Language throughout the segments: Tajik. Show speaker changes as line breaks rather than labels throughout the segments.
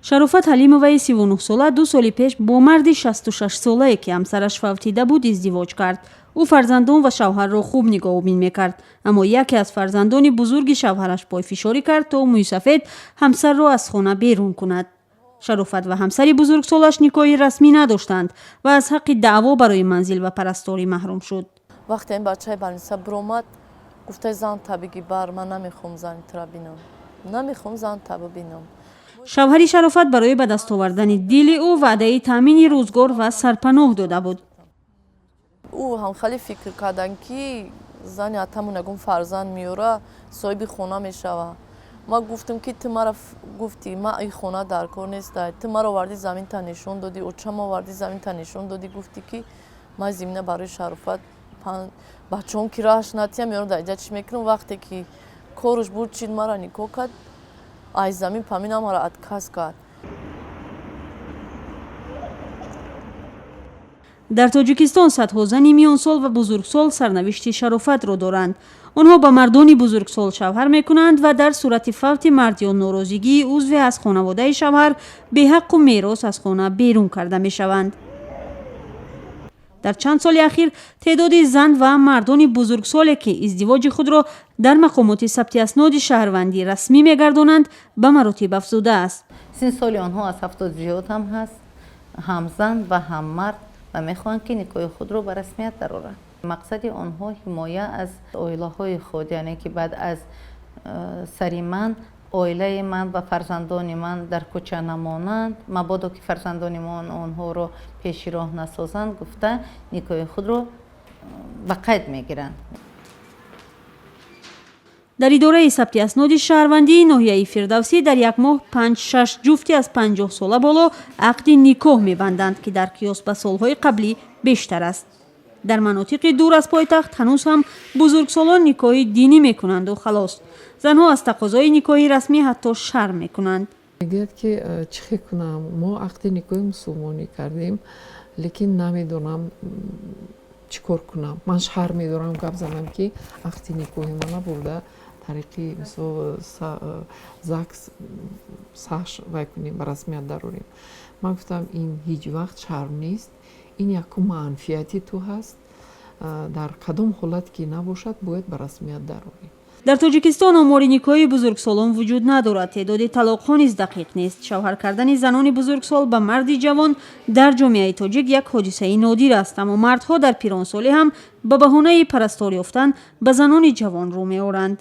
Шарофат Ҳалимоваи 39-сола 2 соли пеш бо марди 66-солае, ки ҳамсараш фавтида буд, издивоҷ кард. Ӯ фарзандон ва шавҳарро хуб нигоҳубин мекард, аммо яке аз фарзандони бузурги шавҳараш пойфишорӣ кард, то мӯйсафед ҳамсарро аз хона берун кунад. Шарофат ва ҳамсари бузургсолаш никоҳи расмӣ надоштанд ва аз ҳаққи даъво барои манзил ва парасторӣ маҳрум шуд.
Вақте ин бачаи больница биромад, гуфтаи: «Зан та бигӣ бар, ман намехоҳам зани тура бинам, намехоҳам зан та бибинам».
Шавҳари Шарофат барои ба даст овардани дили ӯ ваъдаи таъмини рӯзгор ва сарпаноҳ дода буд.
Ӯ ҳам хеле фикр кардан, ки зани атамон ягон фарзанд меёра, соҳиби хона мешава. Ман гуфтам, ки ту мара гуфтӣ, ма ин хона дар кор неста. Ту маро овардӣ, заминта нишон додӣ, очама овардӣ, заминта нишон додӣ, гуфтӣ, ки ман замина барои Шарофат, бачаҳом ки раҳш натиям, ёро дар иҷа чӣ мекунам? Вақте ки корш буд, чид, мара никоҳ кард, аз замин памина мара отказ кард.
Дар Тоҷикистон садҳо зани миёнсол ва бузургсол сарнавишти Шарофатро доранд. Онҳо ба мардони бузургсол шавҳар мекунанд ва дар сурати фавти мард ё норозигии узве аз хонаводаи шавҳар беҳаққу мерос аз хона берун карда мешаванд. Дар чанд соли ахир теъдоди зан ва мардони бузургсоле, ки издивоҷи худро дар мақомоти сабти асноди шаҳрвандӣ расмӣ мегардонанд, ба маротиб афзудааст.
Синни соли онҳо аз 70 зиёд ҳам ҳаст, ҳам зан ва ҳам мард, ва мехоҳанд, ки никоҳи худро ба расмият дароранд. Мақсади онҳо ҳимоя аз оилаҳои худ, яъне ки баъд аз сари ман оилаи ман ва фарзандони ман дар кӯча намонанд, мабодо ки фарзандони ман онҳоро пеши роҳ насозанд гуфта, никоҳи худро ба қайд мегиранд.
Дар идораи сабти асноди шаҳрвандии ноҳияи Фирдавсӣ дар як моҳ панҷ-шаш ҷуфти аз 50-сола боло ақди никоҳ мебанданд, ки дар қиёс ба солҳои қаблӣ бештар аст. Дар манотиқи дур аз пойтахт ҳанӯз ҳам бузургсолон никоҳи динӣ мекунанду халос. Занҳо аз тақозои никоҳи расмӣ ҳатто шарм мекунанд.
Мегӯяд, ки чӣ хел кунам, мо ақди никоҳи мусулмонӣ кардем, лекин намедонам чӣ кор кунам, ман шарм медорам гап занам, ки ақди никоҳи мана бурда тариқи, мисол, ЗАГС саш вай кунем, ба расмият дарорем. Ман гуфтам, ин ҳеҷ вақт шарм нест, ин якум манфиати ту ҳаст. Дар кадом ҳолат ки набошад, бояд ба расмият дарорем.
Дар Тоҷикистон омори никоҳи бузургсолон вуҷуд надорад, теъдоди талоқҳо низ дақиқ нест. Шавҳар кардани занони бузургсол ба марди ҷавон дар ҷомеаи тоҷик як ҳодисаи нодир аст, аммо мардҳо дар пиронсолӣ ҳам ба баҳонаи парастор ёфтан ба занони ҷавон рӯ меоранд.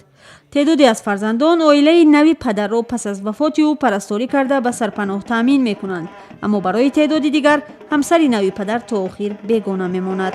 Теъдоде аз фарзандон оилаи нави падарро пас аз вафоти ӯ парасторӣ карда, ба сарпаноҳ таъмин мекунанд, аммо барои теъдоди дигар ҳамсари нави падар то охир бегона мемонад.